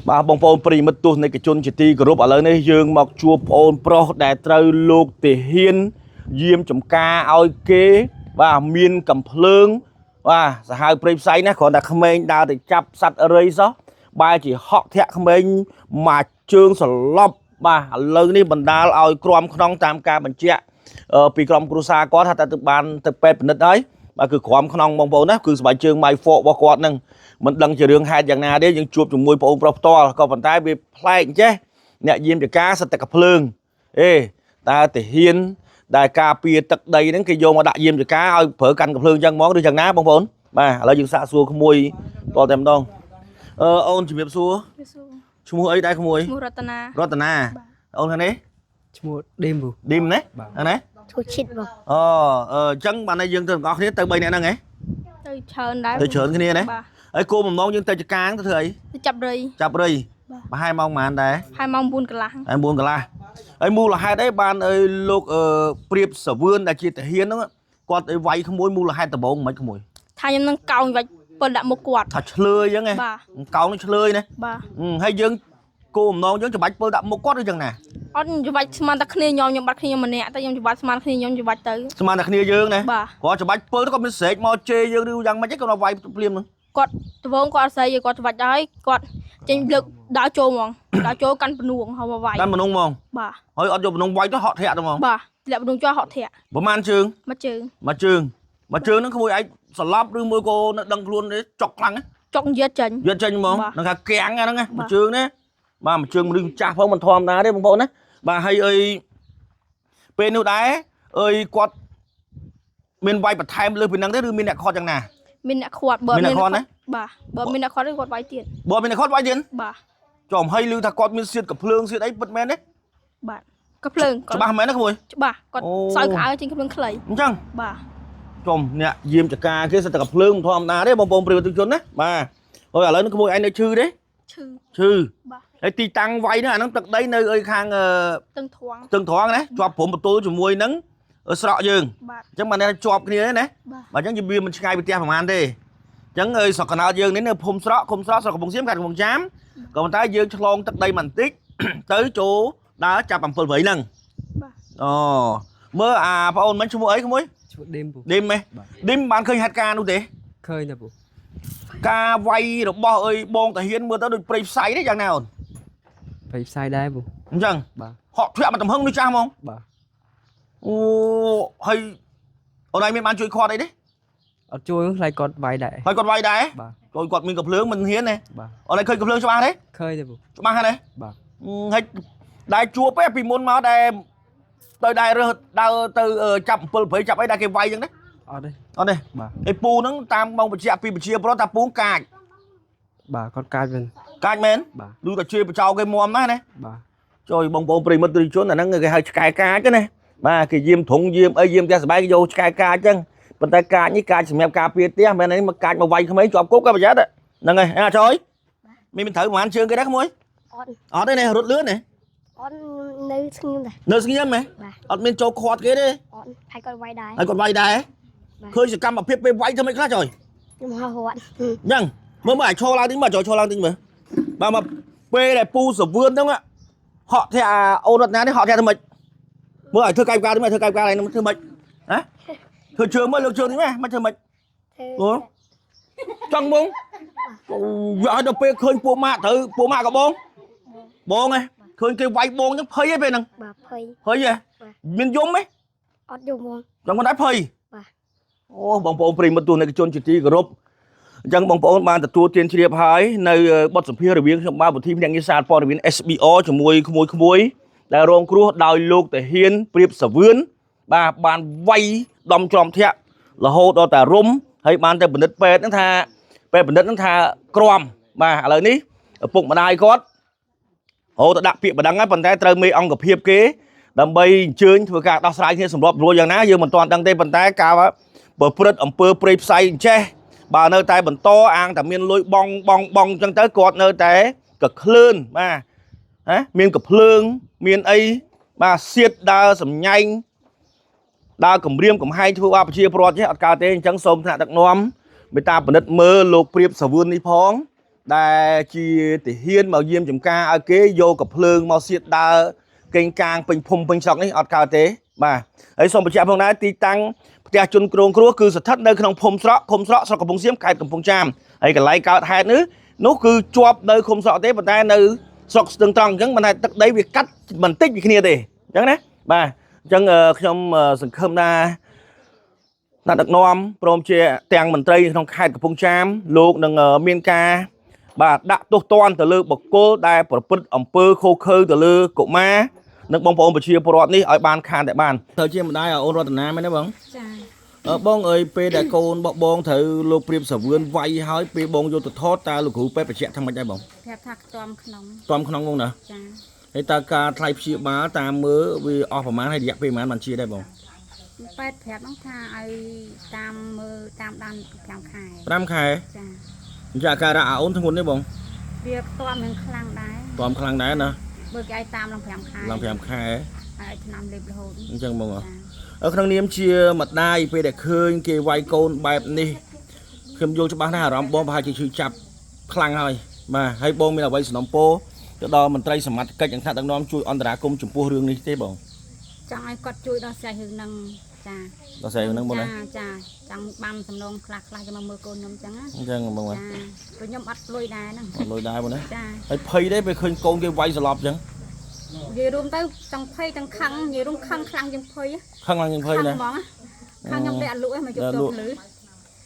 បាទបងប្អូនប្រិយមិត្តទស្សនិកជនជាទីគោរពឥឡូវនេះយើងមកជួបប្អូនប្រុសដែលត្រូវលោកទាហានយាមចំការឲ្យគេ បាទមានកំភ្លើង បាទសាហាវព្រៃផ្សៃណាស់គ្រាន់តែក្មេងដើរទៅចាប់សត្វរៃសោះបែរជាហក់ធាក់ក្មេងមួយជើងសន្លប់បាទឥឡូវនេះបណ្ដាលឲ្យក្រំក្នុងតាមការបញ្ជាក់ពីក្រុមគ្រួសារគាត់ថាតើទៅបានទៅពេទ្យពិនិត្យហើយបាទគឺក្រំក្នុងបងប្អូនណាគឺស្បែកជើងម៉ៃហ្វករបស់គាត់នឹងមិនដឹងជារឿងហេតុយ៉ាងណាទេយើងជួបជាមួយប្អូនប្រុសផ្ទាល់ក៏ប៉ុន្តែវាប្លែកអញ្ចេះអ្នកយាមចការសត្វតែកភ្លើងអេតើទាហាន ដែលការពារទឹកដីហ្នឹងគេយកមកដាក់យាមចការឲ្យប្រើកាន់កំភ្លើងចឹងហ្មងឬយ៉ាងណាបងប្អូនបាទឥឡូវយើងសាកសួរក្មួយតតែម្ដងអឺអូនជំរាបសួរ វាសួរ ឈ្មោះអីដែរក្មួយ ឈ្មោះរតនា រតនាអូនខាងនេះ ឈ្មោះឌីមពូ ឌីមណា បាទ ខាងនេះ ឈូឈិតបង អូអឺអញ្ចឹងបានតែយើងទៅទាំងអស់គ្នាទៅ3នាក់ហ្នឹងហ៎ ទៅច្រើនដែរ ទៅច្រើនគ្នាណា បាទ ហើយគោលបំណងយើងទៅចការទៅធ្វើអី ទៅចាប់រៃ ចាប់រៃ បាទ ប្រហែលម៉ោងប៉ុន្មានដែរ ហើយម៉ោង9កន្លះ ហើយ9កន្លះហើយមូលហេតុអីបានអីលោកអឺព្រៀបសវឿនដែលជាទាហានហ្នឹងគាត់អីវាយក្មួយមូលហេតុដំបូងមិនក្មួយ ថាខ្ញុំនឹងកោងវាច់ពិលដាក់មុខគាត់ ថាឆ្លើយអញ្ចឹងហ៎ បាទ កោងនឹងឆ្លើយណា បាទ ហឹមហើយយើងគោលបំណងយើងច្បាច់ពិលដាក់មុខគាត់ឬយ៉ាងណា អត់ខ្ញុំច្បាច់ស្មានតែគ្នាខ្ញុំខ្ញុំបាត់គ្នាខ្ញុំម្នាក់តែខ្ញុំច្បាច់ស្មានគ្នាខ្ញុំច្បាច់ទៅ ស្មានតែគ្នាយើងណា បាទ គាត់ច្បាច់ពិលទៅគាត់មានស្រែកមកជេរយើងឬយ៉ាងម៉េចឯងគាត់មកវាយភ្លាមហ្នឹង គាត់ដំបងគាត់អត់ស្អីទេគាត់ច្បាច់ហើយគាត់ចេញលើកដើរចូលហ្មងដើរចូលកាន់ភ្នួងហើយមកវាយ កាន់មនុស្សហ្មង បាទ ហើយអត់យកមនុស្សវាយទៅហក់ធាក់ទៅហ្មង បាទធ្លាក់ភ្នួងចូលហក់ធាក់ ប្រហែលជើង មកជើង មួយជើងមួយជើងហ្នឹងក្មួយឯងសន្លប់ឬមួយក៏នៅដឹងខ្លួនទេចុកខ្លាំងណា ចុកយឺតចេញ យកចេញហ្មង បាទ នឹងថាកាំងហ្នឹងណា បាទ មួយជើងណាបាទមួយជើងមនុស្សចាស់ផងមិនធម្មតាទេបងប្អូនណាបាទហើយអីពេលនោះដែរអីគាត់មានវាយបន្ថែមលើសពីហ្នឹងទេឬមានអ្នកខត់យ៉ាងណា មានអ្នកខាត់បើ មានអ្នកខាត់ណា បាទបើមានអ្នកខាត់ទេគាត់វាយទៀត បើមានអ្នកខត់វាយទៀត បាទ ចំហើយឮថាគាត់មានសៀតកំភ្លើងសៀតអីពិតមែនទេ បាទក៏ភ្លើងគាត់ ច្បាស់មែនទេក្មួយ ច្បាស់គាត់ អូ សោយក្អៅចេញភ្លើងខ្លី អញ្ចឹង បាទ ចំអ្នកយាមចកាគេសិតតែកំភ្លើងមិនធម្មតាទេបងប្អូនប្រិយមិត្តជនណាបាទហើយឥឡូវនេះក្មួយឯងនៅឈឺទេ ឈឺ ឈឺ បាទ ហើយទីតាំងវាយហ្នឹងអាហ្នឹងទឹកដីនៅអីខាងអឺ ទឹងថ្វាំង ស្ទឹងត្រង់ណាជាប់ព្រំប្រទល់ជាមួយនឹងស្រកយើង បាទ អញ្ចឹងបានន័យថាជាប់គ្នាទេណា បាទ បាទអញ្ចឹងវាមិនឆ្ងាយពីផ្ទះប្រហែលទេអញ្ចឹងអើយស្រុកកណោតយើងនេះនៅភូមិស្រកឃុំស្រកស្រុកកំពង់សៀមខេត្តកំពង់ចាមក៏ប៉ុន្តែយើងឆ្លងទឹកដីបន្តិច ទៅចូលដើរចាប់អំពិលព្រៃហ្នឹង បាទ អូមើលអាប្អូនមិញឈ្មោះអីក្មួយ ឈ្មោះឌីមពូ ឌីមហ៎ បាទ ឌីមបានឃើញហេតុការណ៍នោះទេ ឃើញតែពូ ការវាយរបស់អើយបងតាហ៊ានមើលទៅដូចព្រៃផ្សៃទេយ៉ាងណាអូន ព្រៃផ្សាយដែរពូ អញ្ចឹង បាទ ហក់ធ្លាក់មកទំហឹងនេះចាស់ហ្មង បាទ អូហើយអូនឯងមានបានជួយគាត់អីទេ អត់ជួយខ្លាចគាត់វាយដែរ ហើយគាត់វាយដែរ បាទ ចូលគាត់មានកំភ្លើងមិនហ៊ានទេ បាទ អូនឯងឃើញកំភ្លើងច្បាស់ទេ ឃើញតែពូ ច្បាស់ហ្នឹងទេ បាទ ហើយដែរជួបទេពីមុនមកដែរទៅដែររើសដើរទៅចាប់អំពិលព្រៃចាប់អីដែរគេវាយអញ្ចឹងទេ អត់ទេ អត់ទេ បាទ ឯពូហ្នឹងតាមបងបញ្ជាក់ពីបញ្ជាប្រដ្ឋថាពូកាច បាទគាត់កាចវិញ កាចមែន បាទ ឮតែជេរបចោគេមុំណាស់ណា បាទ ជួយបងប្អូនប្រិយមិត្តទ្រីជនអាហ្នឹងគេហៅឆ្កែកាចណាបាទគេយាមធុងយាមអីយាមផ្ទះសបាយគេយកឆ្កែកាចអញ្ចឹងប៉ុន្តែកាចនេះកាចសម្រាប់ការពារផ្ទះមិនមែននេះមកកាចមកវាយក្មេងជាប់គុកក៏ប្រយ័ត្នហ្នឹងហើយអាចុយមានមិនត្រូវប្រហែលជើងគេដែរក្មួយ អត់ អត់ទេនេះរត់លឿនទេ អត់នៅស្ងៀមដែរ នៅស្ងៀមហ៎ បាទ អត់មានចូលខាត់គេទេ អត់ហើយគាត់វាយដែរ ហើយគាត់វាយដែរ បាទ ឃើញសកម្មភាពពេលវាយធ្វើម៉េចខ្លះចុយ ខ្ញុំហោះរត់ អញ្ចឹងមើលមើលអាចឈរឡើងតិចមើលចុយឈរឡើងតិចមើលបាទមកពេលដែលពូសវឿនហ្នឹងហក់ធាក់អាអូនរតនានេះហក់ធាក់ធ្វើម៉េចមើលឲ្យធ្វើកាយវិការតិចមើលធ្វើកាយវិការឲ្យហ្នឹងធ្វើម៉េចហ៎ធ្វើជើងមើលលើកជើងតិចមើលមិនធ្វើម៉េច ធ្វើ អូចង់បងអូវាឲ្យដល់ពេលឃើញពួកម៉ាក់ត្រូវពួកម៉ាក់ក៏បងបងហ៎ឃើញគេវាយបងអញ្ចឹងភ័យហ៎ពេលហ្នឹង បាទភ័យ ភ័យហ៎មានយំហ៎ អត់យំបង ចង់មិនដែរភ័យ បាទ អូបងប្អូនប្រិយមិត្តទស្សនិកជនជាទីគោរពអញ្ចឹងបងប្អូនបានទទួលទានជ្រាបហើយនៅបទសម្ភាសន៍រវាងខ្ញុំបាទវុធីភ្នាក់ងារសារព័ត៌មាន SBO ជាមួយក្មួយក្មួយដែលរងគ្រោះដោយលោកតាហ៊ានព្រៀបសវឿនបាទបានវាយដំច្រំធាក់រហូតដល់តែរុំហើយបានទៅពិនិត្យពេទ្យហ្នឹងថាពេទ្យពិនិត្យហ្នឹងថាក្រំបាទឥឡូវនេះឪពុកម្ដាយគាត់រហូតទៅដាក់ពាក្យបណ្ដឹងហើយប៉ុន្តែត្រូវមេអង្គភាពគេ ដើម្បីអញ្ជើញធ្វើការដោះស្រាយគ្នាសម្របសម្រួលយ៉ាងណាយើងមិនទាន់ដឹងទេប៉ុន្តែការប្រព្រឹត្តអំពើព្រៃផ្សៃអញ្ចេះបើនៅតែបន្តអាងតែមានលុយបងបងបងអញ្ចឹងទៅគាត់នៅតែកក្លឿនបាទហ៎មានកភ្លើងមានអីបាទសៀតដើរសំញែងដើរគម្រាមកំហែងធ្វើបាបប្រជាពលរដ្ឋចេះអត់កើតទេអញ្ចឹងសូមថ្នាក់ដឹកនាំមេត្តាពិនិត្យមើលលោកព្រៀបសាវឿននេះផង ដែលជាទាហានមកយាមចំការឲ្យគេយកកភ្លើងមកសៀតដើរកេងកាងពេញភូមិពេញស្រុកនេះអត់កើតទេបាទហើយសូមបញ្ជាក់ផងដែរទីតាំងផ្ទះជនគ្រងគ្រោះគឺស្ថិតនៅក្នុងភូមិស្រកឃុំស្រកស្រុកកំពង់សៀមខេត្តកំពង់ចាមហើយកន្លែងកើតហេតុនេះនោះគឺជាប់នៅឃុំស្រកទេប៉ុន្តែនៅស្រុកស្ទឹងត្រង់អញ្ចឹងមិនថាទឹកដីវាកាត់បន្តិចពីគ្នាទេអញ្ចឹងណាបាទអញ្ចឹងអឺខ្ញុំអឺសង្ឃឹមថា ថ្នាក់ដឹកនាំព្រមជាទាំងមន្ត្រីក្នុងខេត្តកំពង់ចាមលោកនឹងអឺមានការបាទដាក់ទោសទណ្ឌទៅលើបុគ្គលដែលប្រព្រឹត្តអំពើឃោរឃៅទៅលើកុមារនិងបងប្អូនប្រជាពលរដ្ឋនេះឲ្យបានខានតែបានត្រូវជាម្ដាយឲ្យអូនរតនាមែនទេបង ចា អឺបងអើយពេលដែលកូនរបស់បងត្រូវលោកព្រាបសាវឿនវាយហើយពេលបងយកទៅថតតើលោកគ្រូពេទ្យបញ្ជាក់ថាម៉េចដែរបង ប្រាប់ថាខ្ទាំក្នុង តំក្នុងងណា ចា ហើយតើការថ្លៃព្យាបាលតាមមើលវាអស់ប្រមាណហើយរយៈពេលប្រមាណបានជាដែរបង ពេទ្យប្រាប់ហ្នឹងថាឲ្យតាមមើលតាមដាន5ខែ 5ខែ ចា អញ្ចឹងអាការៈអាអូនធ្ងន់ទេបង វាខ្ទាំនឹងខ្លាំងដែរ តំខ្លាំងដែរណា បើគេឲ្យតាមឡើង5ខែ ឡើង5ខែ ហើយឲ្យឆ្នាំលេបរហូត អញ្ចឹងបងហ៎ ចា អឺក្នុងនាមជាម្ដាយពេលដែលឃើញគេវាយកូនបែបនេះខ្ញុំយល់ច្បាស់ណាស់អារម្មណ៍បងប្រហែលជាឈឺចាប់ខ្លាំងហើយបាទហើយបងមានអ្វីសំណូមពរទៅដល់មន្ត្រីសមត្ថកិច្ចនិងថ្នាក់ដឹកនាំជួយអន្តរាគមន៍ចំពោះរឿងនេះទេបង ចង់ឲ្យគាត់ជួយដោះស្រាយរឿងហ្នឹងចា ដល់ស្អីហ្នឹងបងណា ចាចាចង់បានសំណងខ្លះខ្លះយកមកមើលកូនខ្ញុំចឹងណា អញ្ចឹងបងណា ចាព្រោះខ្ញុំអត់លុយដែរហ្នឹង អត់លុយដែរបងណា ចា ហើយភ័យទេពេលឃើញកូនគេវាយស្លាប់អញ្ចឹង និយាយរួមទៅចង់ភ័យទាំងខឹងនិយាយរួមខឹងខ្លាំងជាងភ័យ ខឹងឡើងជាងភ័យ ខឹង ណា ហ្មងណាខឹងខ្ញុំតែអត់លក់ឯងមកយក ដល់លក់ ចូលភ្លឺ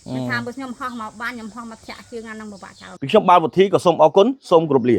ខ្ញុំថាបើខ្ញុំហោះមកបានខ្ញុំហោះមកធាក់ជើងអាហ្នឹងពិបាកចោល ពីខ្ញុំបាទវុធីក៏សូមអរគុណសូមគោរពលា